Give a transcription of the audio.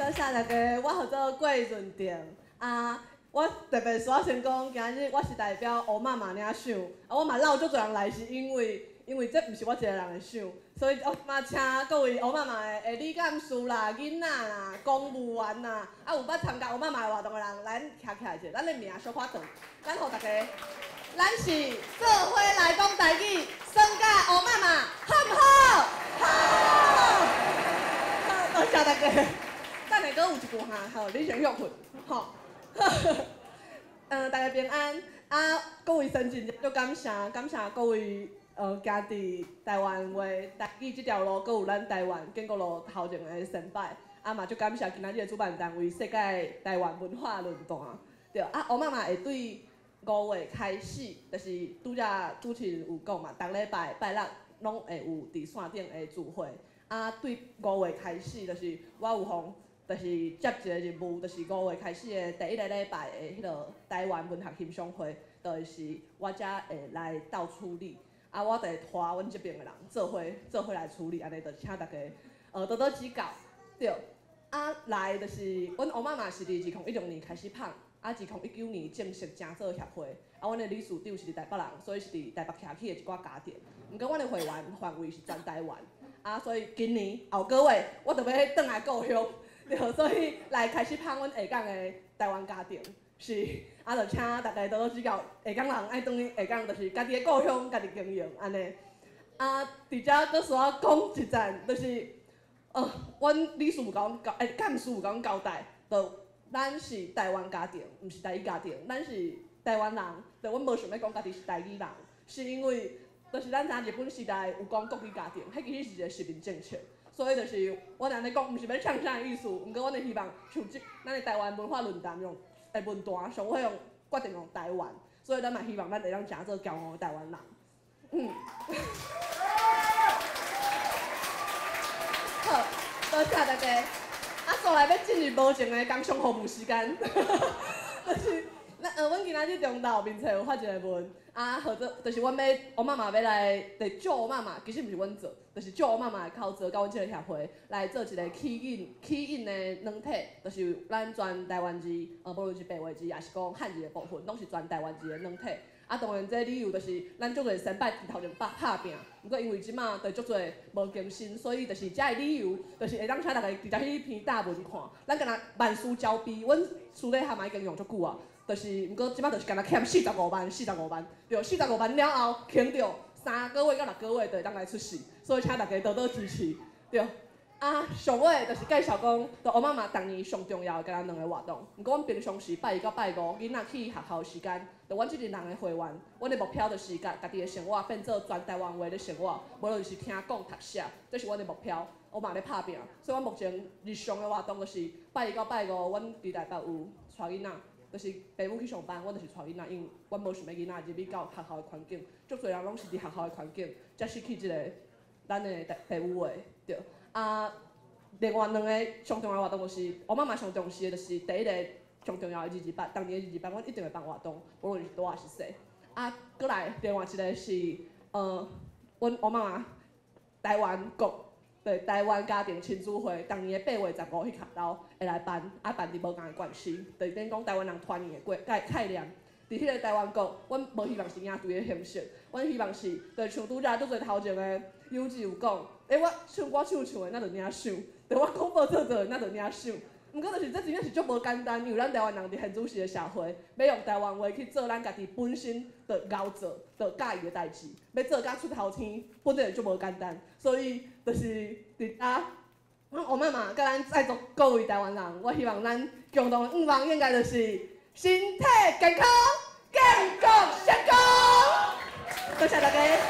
多謝大家，我號做郭潤定啊。我特別需要先講，今日我是代表烏媽媽領賞，啊，我嘛落足濟人來，是因為這毋是我一個人的賞，所以我嘛請各位烏媽媽的理監事啦、囡仔啦、公務員啦，啊有捌參加烏媽媽的活動的人，來徛起來者，咱的名小可長，咱予大家，咱是做伙來講台語，算佮烏媽媽，好毋好？好，好，多謝大家。等下閣有一句哈，好，你先歇睏，吼。大家平安啊！各位先進，足感謝感謝各位行佇台灣話台語這條路，閣有咱台灣建國路頭前的先輩，啊嘛足感謝今仔日的主辦單位世界台灣文化論壇。對啊，烏媽媽會對5月開始，就是拄則主持人有講嘛，逐禮拜拜六攏會有佇線頂的聚會。啊，對五月開始，就是我有予就是接一個任務，就是五月開始的第一個禮拜的彼個台灣文學欣賞會，就是我才會來鬥處理。啊，我就會帶阮這邊的人做伙來處理，按呢就請大家多多指教。對，啊來就是阮烏媽媽是佇2016年開始辦，啊2019年正式成做協會。啊，阮的理事長是佇台北人，所以是佇台北徛起的一寡家庭。毋過阮的會員範圍是全台灣，啊，所以今年後個月我就欲轉來故鄉。對，所以來開始辦阮下港的台灣家庭，是啊，就請大家多多指教。下港人愛轉去下港，就是家己的故鄉，家己經營按呢。啊，佇遮閣需要講一陣，就是阮理事有共阮交，幹事有共阮交代，就咱是台灣家庭，毋是台語家庭，咱是台灣人，就阮無想欲講家己是台語人，是因為就是咱知影日本時代有講國語家庭，彼其實是一個殖民政策。所以就是阮按呢講，毋是欲嗆啥的意思，毋過阮會希望像這咱的台灣文化論壇用的論壇，上尾用決定用台灣，所以咱嘛希望咱會當誠做驕傲的台灣人。好，多謝大家。啊，煞來欲進入無情的工商服務時間，就是咱阮今仔日中晝面冊有發一個文，啊，號做就是阮欲烏媽媽欲來，就借烏媽媽，其實毋是阮做，就是借烏媽媽的口座，佮阮這個協會來做一個起印起印的軟體，就是咱全台灣字，無論是白話字，抑是講漢字的部分，攏是全台灣字的軟體。啊，當然這理由就是咱足濟先輩佇頭前拍拍拚，毋過因為這馬就足濟無更新，所以就是這个理由，就是會當請大家直接去彼篇貼文看。咱敢若萬事交備，阮私底下嘛已經用足久啊，就是毋過這馬就是敢若欠四十五萬，四十五萬，對，四十五萬了後，肯著3個月到6個月就會當來出世，所以請大家多多支持，對。啊，上尾就是介紹講，就烏媽媽逐年上重要的敢若兩个活動。毋過阮平常時拜一到拜五，囡仔去學校的時間，就阮這陣人的會員，阮的目標就是共家己的生活變做全台灣話咧生活，無論是聽講讀寫，這是阮的目標。我嘛咧拍拚，所以阮目前日常的活動就是拜一到拜五，阮佇台北有帶囡仔，就是爸母去上班，阮就是帶囡仔，因為阮無想欲囡仔入去到學校的環境，足濟人攏是佇學校的環境，才失去這个咱的爸母話，對。啊，另外兩个上重要的活動就是烏媽媽上重視的，就是第一個上重要的二二八，當年的二二八，阮一定會辦活動，無論是大抑是細。啊，閣來另外一個是，阮烏媽媽台灣國，對台灣家庭親子會，逐年的8月15彼跤晝會來辦，啊辦佇無仝的縣市，就是等於講台灣人團圓的過概概念。佇彼個台灣國，阮無希望是營隊的形式，阮希望是，就像拄則足濟頭前的友子有講，我唱我唱唱的，咱就領賞；對我廣播做做的，咱就領賞。毋過就是這真正是足無簡單，因為咱台灣人佇現主時的社會，欲用台灣話去做咱家己本身就𠢕做、就佮意的代誌，欲做甲出頭天，本來就足無簡單。所以就是佇遮，阮烏媽媽佮咱在座各位台灣人，我希望咱共同的願望應該就是身體健康、建國成功。多謝大家。